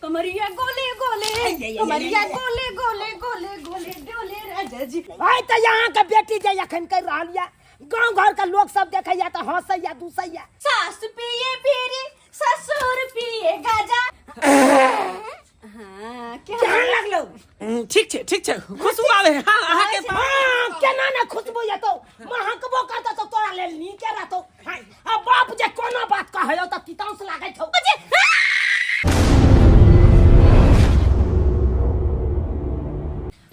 कमरिया गोले गोले, कमरिया गोले गोले गोले गोले डोले राजा जी। आइ तऽ यहाँ के बेटी जे एखन करि रहल यऽ, गाँव घर के लोक सब देखैया तऽ हँसैया दूसैया। सास पिए बीड़ी, ससुर पिए गाजा। हाँ, क्या केहन लगलौ? ठीक छै, ठीक छै, खुशबू आबै है। हाँ, अहाँके अच्छा। हाँ, केना ने खुशबू एतौ, महकबो करतौ तऽ तोरा लेल नीके रहतौ। हाँ, आ बाप जे कोनो बात कहैयौ तऽ तितांस लागै छौ।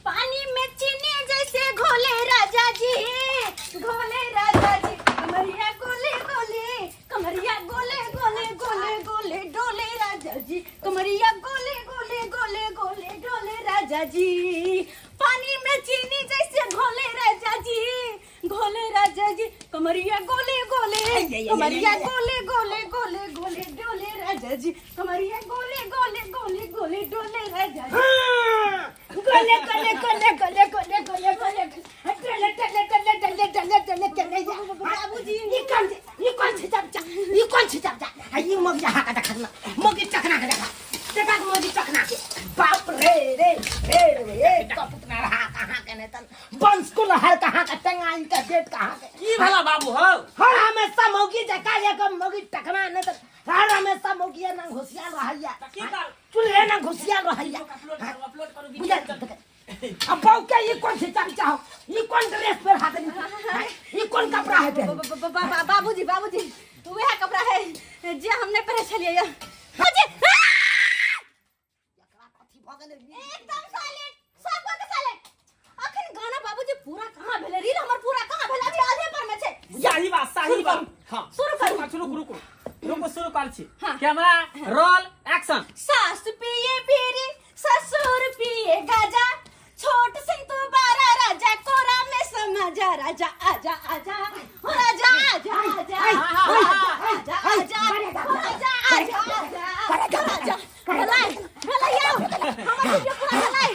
पानी में चीनी जैसे घोले राजा जी, घोले राजा जी, कमरिया गोले गोले, कमरिया गोले गोले गोले गोले डोले राजा जी, कमरिया गोले गोले गोले गोले डोले राजा जी, पानी में चीनी जैसे घोले राजा जी, घोले राजा जी, कमरिया गोले गोले, कमरिया गोले गोले गोले गोले डोले राजा जी, कमरिया गोले गोले गोले गोले डोले राजा जी। हाँ, गोले गोले गोले गोले गोले गोले गोले डोले डोले डोले डोले डोले डोले डोले जा। बाबूजी। ई कोन छै, ई कोन छै चमचा, ई कोन छै चमचा? आ ई मौगी अहाँ के देखा ना, मौगी चखना के देखा, देखा के मौगी चखना के। बाप रे रे रे रे रे, कपुतना रहा कहाँ के नहीं तन वंश कुल हर कहाँ के टंगाई के बेट कहाँ के। की भेला बाबू हौ? हर हमेशा मौगी जका एक मौगी टकना नहीं तन हर हमेशा मौगी ना घुसियाल रहैया, की कर? चूल्हे ना घुसियाल रहैया। अपलोड करू, अपलोड करू। बुझल? अब बाऊ के ई कौन सी चमचा हो, ई कौन ड्रेस पर हाथ नहीं, ई कौन कपड़ा है पे? बाबूजी, बाबूजी, वह कपड़ा है जे हमने पहने छलिए ये। बाबूजी, एकदम साइलेंट, सब के साइलेंट। अखन गाना बाबूजी पूरा कहाँ भेलै? रील हमर पूरा कहाँ भेलै? अभी आधे पर में छै। सही बात, सही बात। हाँ, शुरू करू। शुरू करू, रुकू रुकू, शुरू कर छी। हाँ। Camera roll action. सास पिए बीड़ी, ससुर पिए गाजा, छोट सिंह तू बारा राजा, कोरा में समा जा राजा, आजा आजा हो राजा, आजा आजा, आजा आजा आजा हो राजा, आजा आजा हो राजा। भलाई भलाई आओ, हमर वीडियो पूरा भलाई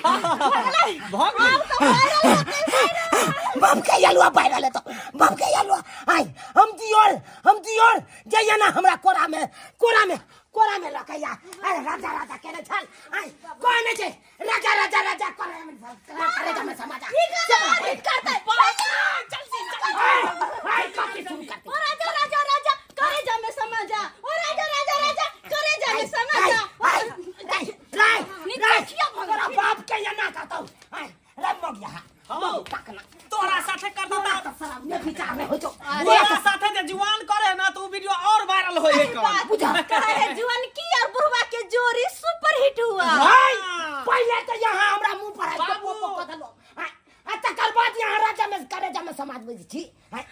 भलाई। भऽ गेलै। आब तऽ वायरल होतै, वायरल। बाप के यलुआ वायरल हेतौ, बाप के यलुआ। आइ हम दियोर, हम दियोर जइया ना हमरा कोरा में, कोरा में, कोरा में लकैया। अरे राजा राजा केने छल, आइ कोने छै राजा राजा राजा करे में, करे में समा जा। ई गाना और हिट करतै। आइ आइ कथी शुरू करतै? ओ राजा राजा राजा करे जा में समा जा, ओ राजा राजा राजा करे जा में समा जा। आइ आइ राय नीचे राय, खिया भऽ गेल। तोरा बाप के ये ना कहतौ। आइ रे मगिया, हौ। तकना तोरा साथे कर तोरा दता। तऽ शरम ने विचार नहीं होइ छौ। तोरा साथे जे जुआन करे ना तो उ वीडियो और वायरल होय है। बात बुझा। कहे जुआन की और बुढ़वा के जोड़ी सुपर हिट हुआ। भाई, पहले तो यहाँ हमरा मुंह पर आबि के बाबू। पोपो कऽ देलौ। आँय, आ तकर बाद यहाँ राजा में करेजा में समाजबै छी। आँय,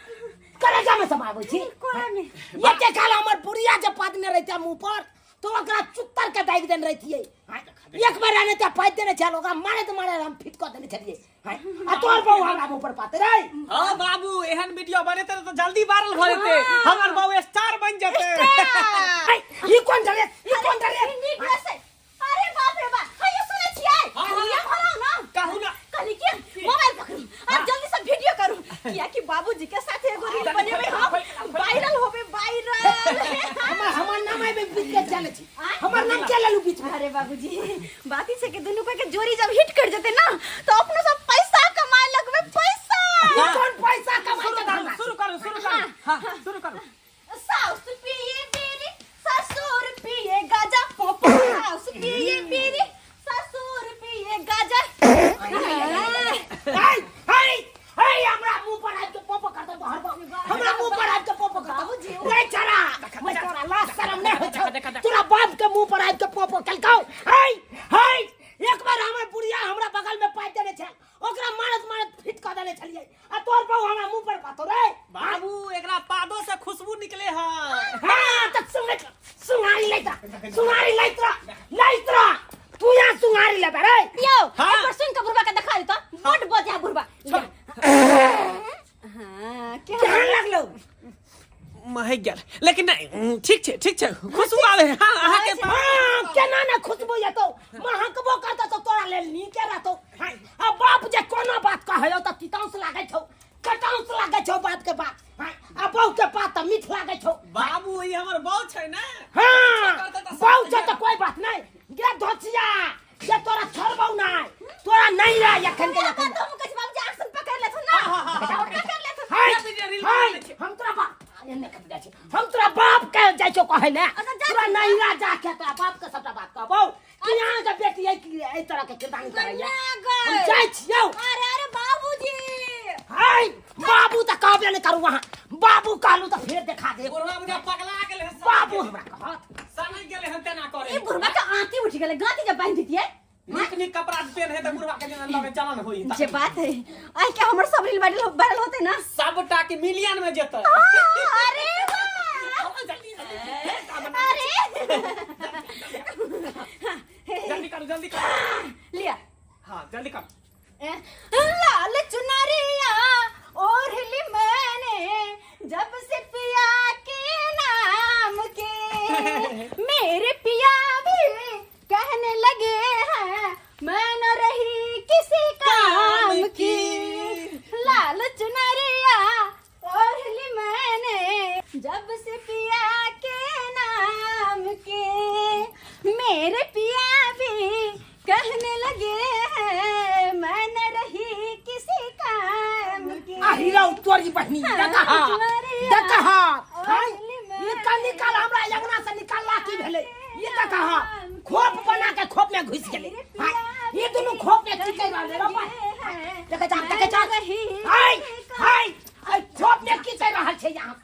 करेजा में समाबै छी। कोरा में। एते काल हमर बुढ़िया जे पादने रहिते मुंह पर तो ओकरा चुत्तर के दागि देने रहितियै। आँय, एक बेर आने तऽ पाति देने छल, ओकरा मारैत मारैत हम फिट कऽ देने छलियै। आँय, आ तोहर बहू हमरा मुंह पर पाते रे। हाँ बाबू, एहन वीडियो बनेते तऽ जल्दी वायरल भऽ जेतै, हमर बाबू स्टार बन जेतै। आँय, ई कोन ड्रेस, ई कोन ड्रेस? हिंदी ड्रेस है। अरे बाप रे बाप, हाँ, ये सुनै छियै? हाँ, हाँ। ये भराउ ना। कहू ना। कहली कि मोबाइल पकड़ू और जल्दी से वीडियो करू, किया कि बाबूजी के साथ एगो रील बनेबै हम, वायरल होबे, वायरल। हमर हमर नाम आबि बीच के चले छी, हमर नाम के लेलू बीच में? अरे बाबूजी, बात ई छै कि दुनू के जोड़ी जब हिट कर जेतै ना तो अपनो सब पैसा कमाए लगबै, पैसा। ई कोन पैसा कमाए के धंधा? शुरू करू, शुरू करू, हाँ शुरू करू। सास पिए बीड़ी, ससुर पिए गाजा, पोपो। सास पिए बीड़ी, ससुर पिए गाजा। हाय हाय हाय, हमरा मुंह पर आबि के पोपो करतौ तोहर बाप, हमरा मुंह पर आबि के पोपो करतौ। बाबूजी। रे चला, मैं तोरा लाज शरम नहीं होइ छौ, तोरा बाप के मुंह पर आबि के पोपो केलकौ। हाय हाय, एक बार हमर बुढ़िया हमरा बगल में पाइप देने छल, ओकरा मारत मारत फिट कऽ देने छलियै, आ तोहर बहू हमरा मुंह पर पातो रे। बाबू, एकरा पादो से खुशबू निकले है। हाँ, तऽ सुंघैत सुंघारी लैत रह, सुंघारी लैत रह, लैत रह, तू यहाँ सुंघारी लेबे रे। यौ, हाँ। एक बार सुन के बुढ़वा के देखा देता, बड बजा बुढ़वा। हाँ, केहन केहन लगलौ? महक गेल, लेकिन नहीं, ठीक छै, ठीक छै, खुशबू आबै है। हाँ, अहाँके। हाँ, केना ने खुशबू एतौ, महकबो करतौ तऽ तोरा लेल नीके रहतौ। हाँ, आ बाप जे कोनो बात कहैयौ तऽ तितांस लागै छौ, कटाउस लागै छौ बाप के बात। हाँ, आ बहू के बात तऽ मीठ लागै छौ। बाबू, ई हमर बहू छै ने। हाँ, बहू छौ तऽ कोई बात नहीं। गे धोचिया ये तोरा छोड़बौ नै तोरा नहीं रह एखन के एखन तो हम कहै बाबूजी आसन पकड़ लेथुन ना पकड़ लेथुन हाय रील हाय बना लै छी। हम तोरा बाप एने कत जाइ छी हम तोरा बाप के जाइ छौ कहै ले अच्छा, जा तोरा छी। नहीं रह जा के तोरा बाप के सबटा बात कहबौ कि यहाँ के बेटी है कि एहि तरह के किरदानी करैया ना गए। हम जाइ छियौ अरे अरे बाबूजी हाय बाबू तऽ कहबे नहि करू अहाँ बाबू कहलू तऽ फेर देखा देब बुढ़वा बुझा पगला गेलै हन बाबू हमरा कहत सनक गेलै हन तेना करे ई बुढ़वा के आंती उठ गेलै गांती के बांधि दितियै नीक नीक कपड़ा पेन है तऽ बुढ़वा के जेना लगे जलन होई जे बात है आई के हमर सब रील वायरल वायरल होते ना सबटा के मिलियन में जेतै अरे वाह हाँ, जल्दी जल्दी अरे जल्दी करो जल्दी करो लिया हाँ जल्दी करो लाल चुनरिया ओढ़ ली मैंने जब से पिया के नाम के मेरे पिया भी कहने लगे हैं मैं न रही किसी काम की लाल चुनरिया ओढ़ ली मैंने जब से पिया के नाम के मेरे पिया भी कहने लगे हैं मैं न रही किसी काम की आ हीरा तोरी बहनी देखा देखा हाय ई का निकाल हमरा अंगना से निकालला की भेलै ई देखा खोप बना के खोप में घुस गेलै हाय ई दुनू खोप में की कर रहलै रे बा देखै जा देखै जा हाय हाय आई खोप में की कर रहल छै यहाँ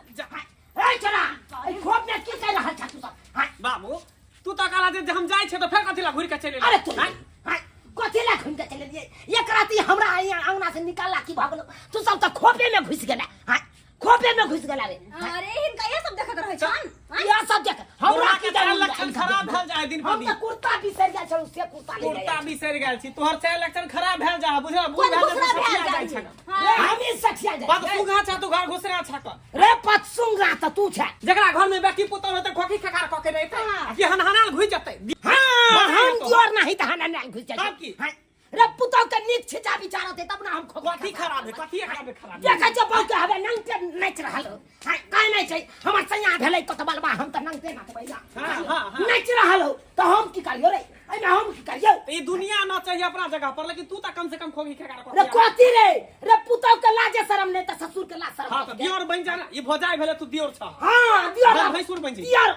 हाय ए छोरा आई खोप में की कर रहल छै तू सब हाय बाबू तू तऽ कहला जे हम जाइ छियै तऽ फेर कथी ला घुरि के चलि अरे तू हाय कथी ला घुमि के चलि एलियै एक राति हमरा यहाँ अंगना से निकालला की भऽ गेलौ तू सब तऽ खोपे में घुसि गेला हाय खोपे में घुसि गेला रे अरे हिनका ये सब देखत रहै छन इएह सब देख हमरा हमरा की के चार जरूरी लक्षण खराब भेल जाय दिन पर हम दिन तऽ कुर्ता बिसरि जाइ छलहुँ से कुर्ता ले कुर्ता बिसरि गेल छी तोहर चार लक्षण खराब भेल जा बुझल बूढ़ कोन भेल घुसरा जा भेल जाइ जाइ छै हाँ। हम ई सठिया जाइ छियै। पतसुंगा छा तू घर घुसरा छा क रे पतसुंगा तऽ तू छै जकरा घर में बेटी पुतोह रहतै खोखी खखार क के रहतै हाँ। आ कि हनहनाल घुसि जेतै हाँ हम तो। दियोर नहीं तऽ हनहनाल घुसि जाइ तब की? हाँ। रे पुतौ के नीक छिचा विचार होते तब ना हम खोखी कथी खराब है कथी एकरा में खराब है देखै छै बहु के हवे नंगटे नाचि रहल हो हाँ, काहे नहि छै हमर सैया भेलै कत बलबा हम तऽ नंगटे नाचबै ला हाँ, हाँ, हाँ। नाचि रहल हो तऽ हम की करियो रे एहिमे हम की करियो ई दुनिया न चाहिए अपना जगह पर लेकिन तू तो कम से कम खोखी खखार रे क कथी रे रे पुतौ के लाजे शरम नहि तऽ ससुर के लाज शरम हां तऽ दियोर बन जा ना ई भौजाई भेले तू दियोर छ हाँ दियर बड़ भैंसुर बनि जेतै। दियर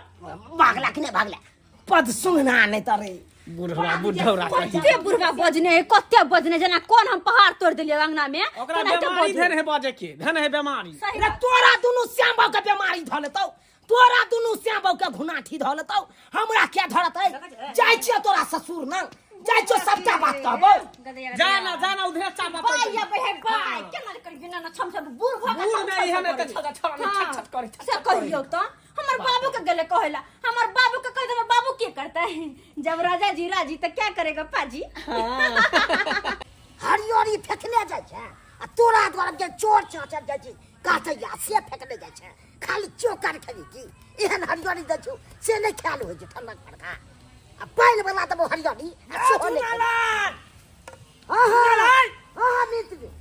भागला कि नहि भागला पद सुंघना नहि तऽ रे बुढ़वा बुढ़ौरा कही कते बुढ़वा बजने है कते बजने जेना कोन हम पहाड़ तोड़ देलियै अंगना में ओकरा तेनाहिते बेमारी बजै। धन है बजे के धन है बेमारी सही रे बात। तोरा दुनू श्याम बाबू के बेमारी धऽ लेतौ तोरा दुनू श्याम बाबू के घुनाठी धऽ लेतौ हमरा क्या धरतै जाइ छियै तोरा ससुर नंग जाइ छियौ सबटा बात कहबौ जा ना जा ना उधरे चापा बाय या बे बाय केना करियो ना ना छम छम बूढ़ भऽ के बूढ़ छम में छम इहे ने करै। तऽ छत छत हाँ, छत छत करै छत से कहियौ तऽ हमर बाबू के गेले कहेला हमर बाबू के कह दे हमर बाबू के करता है जब राजा जी राजी तो क्या करेगा पाजी हरियरी फेकने जाइ छै आ तोरा द्वारा जे चोर चाचर जाइ छै काटैया से फेकने जाइ छै खाली चोकर खेली की एहन हरियरी दै छौ से नहि खायल होइ छै ठंडक बड़का आ पानि बला देबो हरियरी आ सेहो नहि खायल। हाँ हाँ हाँ मित्र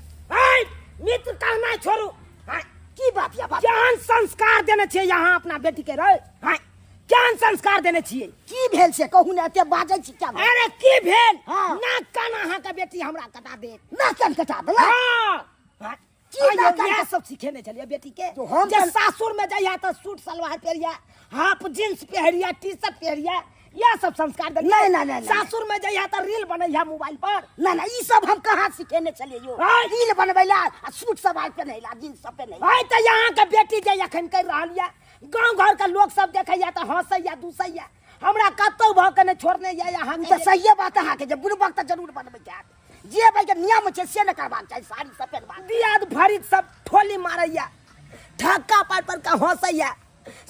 मित्र कहना छोड़ू हाँ, की बात या बात केहन संस्कार देने छियै यहाँ अपना बेटी के रे हाँ, केहन संस्कार देने छियै की भेल से कहू ने एते बाजै छी क्या भेल? अरे की भेल हाँ। नाक कान अहाँ के बेटी हमरा कटा देत नाक कान कटा देलक हाँ हाँ। की आइयो, नाक कान इएह कट- सब सिखेने छलियै बेटी के जो हम जे तऽ- सासुर में जाइया तऽ सूट सलवार पहिरिया हाफ जींस पहिरिया टी शर्ट पहिरिया इएह सब संस्कार देलियै नहीं, नहीं, नहीं, नहीं। सासुर में जइया तऽ रील बनैया मोबाइल पर ना ना ई सब हम कहाँ सिखेने छलियै यौ आँय? रील बनबै ला आ सूट सब आइ पहिनै ला जींस सब पहिनै ला आइ तऽ यहाँ के बेटी जे एखन करि रहल यऽ गाँव घर के लोक सब देखैया तऽ हंसैया दूसैया हमरा कतौ भऽ के नहि छोड़ने यऽ यहाँ ई तऽ सहिए बात अहाँके जे बुड़बक तऽ जरूर बनबै के हैत जे भाई के नियम छै से नहि करबाक चाही साड़ी सब पहिरबाक दियाद भरिक सब ठोली मारैया ठक्का पर पर के हंसैया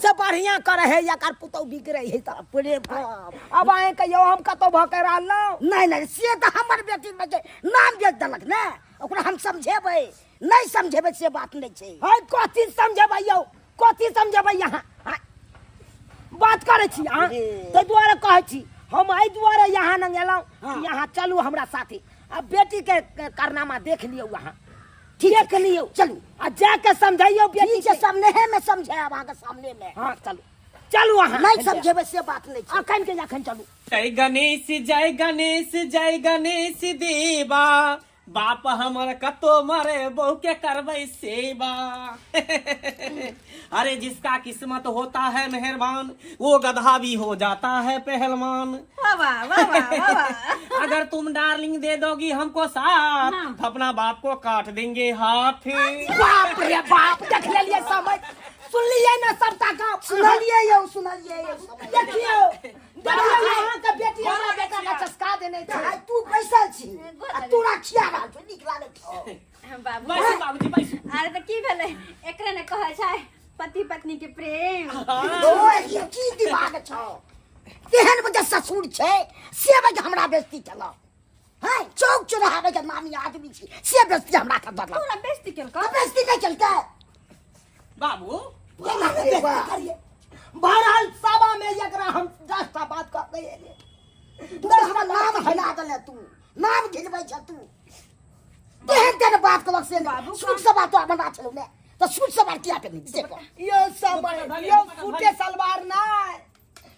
से बढ़िया करे है एकर पुतौ बिगड़े है तऽ बाप रे बाप अब अहें कहियौ हम कतौ भऽ के रहलहुँ नहि नहि से तऽ हमर बेटी के नाम बेच देलक ने ओकरा हम समझेबै नहि समझेबै से बात नहि छै है कथी समझेबै यौ कथी समझेबै यहाँ हाँ? बात करै छी अहाँ अरे। ताहि दुआरे कहै छी हम एहि दुआरे यहाँ नंग एलहुँ हाँ। कि यहाँ चलू हमरा साथे आ बेटी के कारनामा देख लियौ अहाँ ठीक देख लियौ चलू आ जाके समझाइयौ बेटी ठीक छै के सामने में समझायब अहाँके सामने में हाँ चलू चलू अहाँ नहि समझेबै से बात नहि छै। अखन के अखन चलू। जय गणेश जय गणेश जय गणेश देवा, बाप हमर कतो मरे बहू के करबै सेवा। अरे जिसका किस्मत होता है मेहरबान, वो गधा भी हो जाता है पहलवान। वाह वाह वाह वाह वाह वाह। अगर तुम डार्लिंग दे दोगी हमको साथ, तो अपना बाप को काट देंगे हाथ। बाप रे बाप, देख लेलिए समझ, सुनलिए ना सबटा गप? सुनलियै यौ, सुनलियै यौ। देखियौ देखियौ, अहाँके बेटी हमरा बेटा के चस्का देने छै। आइ तू बैसल छी आ तोरा खिया रहल छौ, नीक लागै छौ? बाबू बैसू बाबूजी बैसू। अरे तऽ की भेलै, एकरे ने कहै छै पति पत्नी के प्रेम। ओए, ये की दिमाग छौ? तेहन बजे ससुर छै से बजे हमरा बेइज्जती केलक हैं, चौक चौराहा के नामी आदमी छी से बेइज्जती हमरा के देलक। तोरा बेइज्जती केलकौ? तऽ बेइज्जती नहि केलकै? बाबू केना ने बेइज्जती करिए? बहरहाल सभा में एकरा हम 10टा बात कह के एलियै। तू तऽ हमरा नाम घिना देले, तू नाम घिनबै छ तू। तेहन तेहन बात कहलक से बाबू, सूट सवार तो बना छलौ ने, तऽ सूट सवार किया पेन्ही से कह। यो सब यो सूटे सलवार नहि,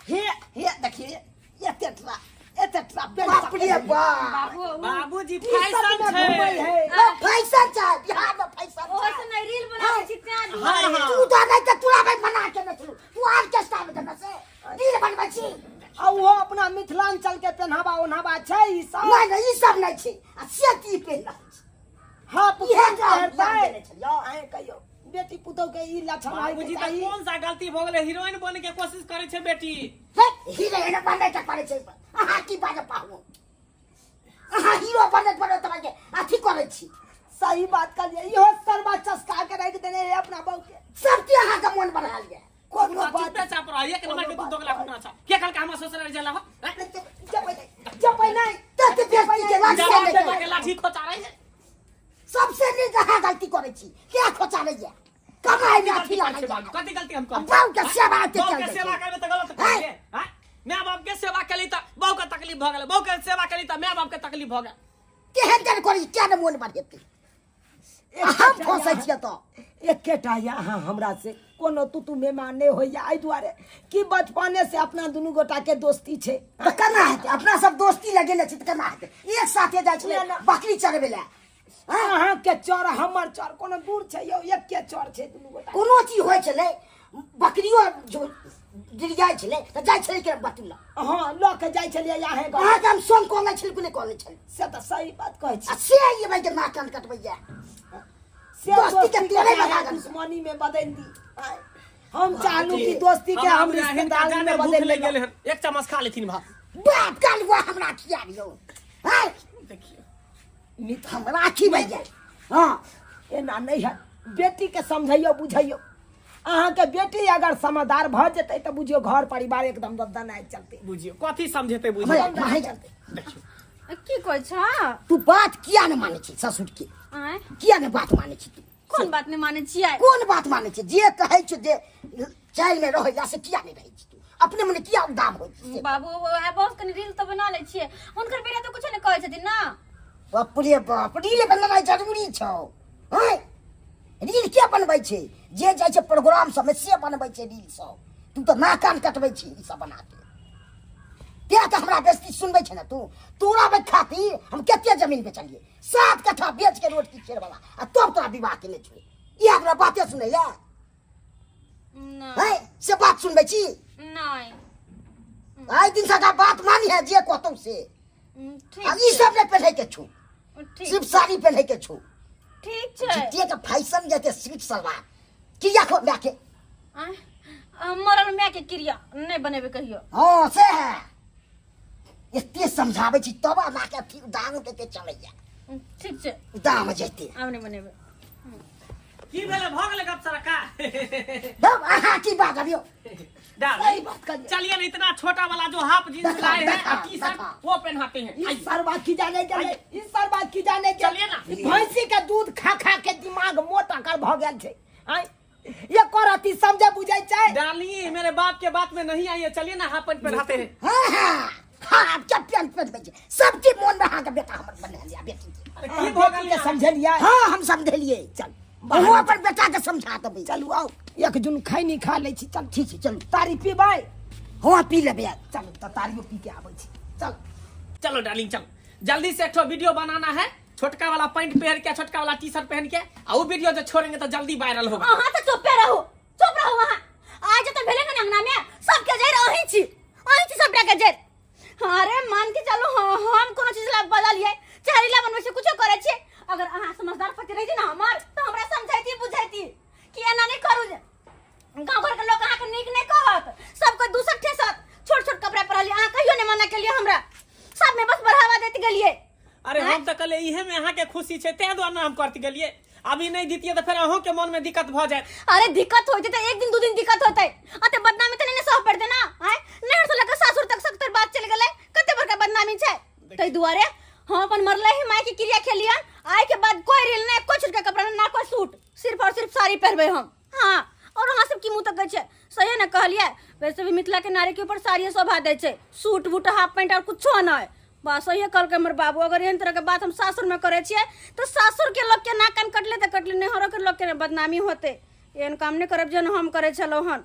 हे हे देखिए, एते ठा एते ठा पेंट। बाप रे बाप। बाबू उ- बाबूजी ई सब फैशन में छै। घूमै है। ओ, फैशन छै, बिहार में फैशन ओहो छै। से नहि रील बनाबै छी तें हाँ, दुआरे। हाँ। तू तऽ नहि तऽ तोरा भाई बना के नहि छलू, तू ऑर्केस्ट्रा में देने से रील बनबै छी। आ ओहो अपना मिथिलांचल के पेन्हावा ओन्हावा छै ई सब? नहि नहि, ई सब नहि छै आ से की पहिन रहल छी? हाँ, इहे पुछै तऽ हम हेतै। देने छलियौ। अहें कहियौ, बेटी पुतहु के ई लक्षण होय के बाबूजी तऽ चाही? कोन सा गलती भऽ गेलै? हीरोइन बने के कोशिश करै छै बेटी। हे, हीरो बनै के करै छै। अहाँ की बाजऽ पाहु? अहाँ हीरो बनैत बनैत अहाँके अथी करै छी। सही बात कहलियै, इहो सरबा चस्का के राखि देने है अपना बहू के। सब की अहाँके मोन बढ़ायल जाय। कोनो बात चुपे चाप रह, एक नंबर के तू दोगला कुटना छ। के कहलकै हमर ससुराल जाला हो? हैं? जबै नहि, जबै नहि। तते बेइज्जती के लाज जवाब से देबा के लाठी खोचा रही है। सबसे नीक अहाँ गलती करै छी, किया खोचारैया कमाइ में अथी गलती लागै करै छै बाबू? कथी गलती हम करै? बाबू के सेवा के बहू चल के जाइ सेवा छै। करबै तऽ गलत हैं? कहलियै, हैं? माय बाप के सेवा केली तऽ बहू के तकलीफ भऽ गेलै, बहू के सेवा केली तऽ माय बाप के तकलीफ भऽ गेल। केहन तेहन करै छी, किया ने मोन बढ़ेतै? हम फंसै छियै तऽ एकेटा यऽ, अहाँ हमरा से कोनो तू मेमा नहि होइया, एहि दुआरे कि बचपने से अपना दुनू गोटा के दोस्ती छै। तऽ केना हेतै? अपना सब दोस्ती लगेने छी तऽ केना हेतै? एक साथे जाइ छलै ना, ना। बकरी चरबै लए। अहाँके चर हमर चर कोनो दूर छै यौ? एके चर छै दुनू गोटा। कोनो चीज होइ छलै, बकरियो जो गिर जाइ छलै तऽ जाइ छलै के बटुला। हँ, लऽ के जाइ छलियै अहें गाँव। अहाँके हम संग कहने छलै कि नहि कहने छलै? से तऽ सही बात कहै छी। आ से ई भाई के नाक कान कटबैया से दोस्ती के दोस्ती के तोड़े चाहे लगा देलकै। दुश्मनी में बदलि दी। आँय, हम चाहलू कि दोस्ती के हमरा हम बुझाइ हिनका रिश्तेदारी जादे में भूख बदलि लागि लेलहुँ। गेलै हन, एक चम्मच खा लेथिन भात। बाप काल हुआ हमरा खिया दियौ। हैं? देखियौ मित हमरा खिबैया। हँ, एना नहि है, बेटी के समझैयौ बुझैयौ। अहाँके बेटी अगर समझदार भऽ जेतै तऽ बुझियौ घर परिवार एकदम दनाइ चलतै। बुझियौ कथी समझेतै? बुझियौ हमरा माहे चलते। देखियौ की कहै छ? तू बात किया ने मानै छी ससुर के? आँय? किया ने बात मानै छी तू? कोन बात नहि मानै छियै? कोन बात मानै छी? जे कहै छै जे चालि मे रहै ला, से किया नहि रहै छी तू? अपने मने किया उदाम होइ छी से? बाबू, वएह बहुत कनि रील तऽ बना लै छियै, हुनकर बेटा तऽ कुछो नहि कहै छथिन ने। बाप रे बाप, रील बनेनाइ जरूरी छौ? हैं, रील के बनबै छै? जे जाइ छै प्रोग्राम सबमे से बनबै छै रील सब। तू तऽ नाक कान कटबै छी ई सब बना के। तें तऽ हमरा बेइज्जती सुनबै छै ने तू। तोरा बे खातिर हम कते जमीन बेचलियै, 7 कट्ठा बेच के रोड की खेर वाला, आ तब तोरा विवाह केने छौ। ई हमरा बाते सुनैया? नहि। हैं, से बात सुनबै छी? नहि। आइ दिन से बात मानी है जे कहतौ से। ठीक। आ ई सब नहि पहिरै के छौ। ठीक। सिर्फ साड़ी पहिरै के छौ। ठीक छै। झूठे के फैशन जेते सूट सलवार किया खो माय के। आँय, आ, मरल माय के क्रिया नहि बनेबै कहियो। हाँ से है, एते समझाबै छी तब अहाँ के अथी दाम देते चलैया। ठीक छै। दाम जेते। आब नहि बनेबै। की भेलै? भऽ गेलै गप सरका? तब अहाँ की बात अबियो? सही बात कहिए। चलिए ना, इतना छोटा वाला जो हाफ जींस देखा, लाए हैं देखा, और टी शर्ट देखा। वो पहनाते हैं। ई आइए। सरवा खिजाने गेलै, ई सरवा खिजाने गेल। चलिए ना। ई भैंसी के दूध खा खा के दिमाग मोटा कर भऽ गेल छै। आँय, एको रत्ती समझे बुझै छै? डार्लिंग, मेरे बाप के बात में नहीं आई है, चलिए ना, हाफ पैंट पहनाते हैं। हाँ हाँ हाँ, अब क्या पैंट पहनबै छै? सब चीज मोन में अहाँके बेटा हमर बना लिया बेटी के। अरे की भऽ बेटी गेल? के समझेलियै? हाँ, हम समझेलियै। चल। अहूँ अपन बेटा के समझा देबै। चलू आउ। एक जुन खैनी खा लै छी चल। ठीक छै, चलू। तारी पीबै? हँ, पी लेबै। चलू तऽ तारियो पी के आबै छी, चल। चलो डार्लिंग, चलो जल्दी से एक ठो वीडियो बनाना है, छोटका वाला पैंट पहन के, छोटका वाला टी शर्ट पहन के, आ वो वीडियो जो छोड़ेंगे तो जल्दी वायरल होगा। अहाँ तऽ चुपे रहू, चुप रहू अहाँ। आइ जतऽ भेलै ने अंगना में सबके जरि अहीं छी, अहीं छी सबटा के जरि। अरे मान के चलू, हाँ, हम कोनो चीज ला बदलिए चाहे ला बनबै छी, कुछो करै छी। अगर अहाँ समझदार पति रहिती ना हमर तऽ हमरा समझैती बुझैती कि एना नहि करू, जे गाँव घर के लोग अहाँके नीक नहि कहत, सब कोई दूसर ठेसत। छोट छोट कपड़ा पहिरलियै, अहाँ कहियो नहि मना केलियै हमरा, सब में बस बढ़ावा दैत गेलियै। अरे हम तऽ कहलियै इहे में अहाँके खुशी छै, ताहि दुआरे ने हम करती गेलियै। अभी नहीं दितियै तऽ फेर अहूँ के मन में दिक्कत भऽ जायत। अरे दिक्कत होते तऽ एक दिन दू दिन दिक्कत होते, अते बदनामी तऽ नहीं ने सह पड़ते ना। आय नहर से लगा सासुर तक सख्त बात चल गेलै, कते बड़का बदनामी छै। ताहि दुआरे हम अपन मरले ही माय के क्रिया खेलियन, आय के बाद कोई रील नहीं, कोई छोटका कपड़ा ना, कोई सूट, सिर्फ और सिर्फ साड़ी पहनबै हम। हाँ, और अहाँ सब की मुँह तकै छै? सही ने कहलियै? वैसे भी मिथिला के नारी के ऊपर साड़िये शोभा दै छै, सूट बूट हाफ पैंट और कुछो नहि। बस सहिए कहलकै हमर बाबू, अगर एहन तरह के बात हम सासुर में करै छियै तऽ सासुर के लोग के नाक कान कटले तऽ कटले, नैहरो के लोग के बदनामी होते। एहन काम नहि करब जेहन हम करै छलहुँ हन।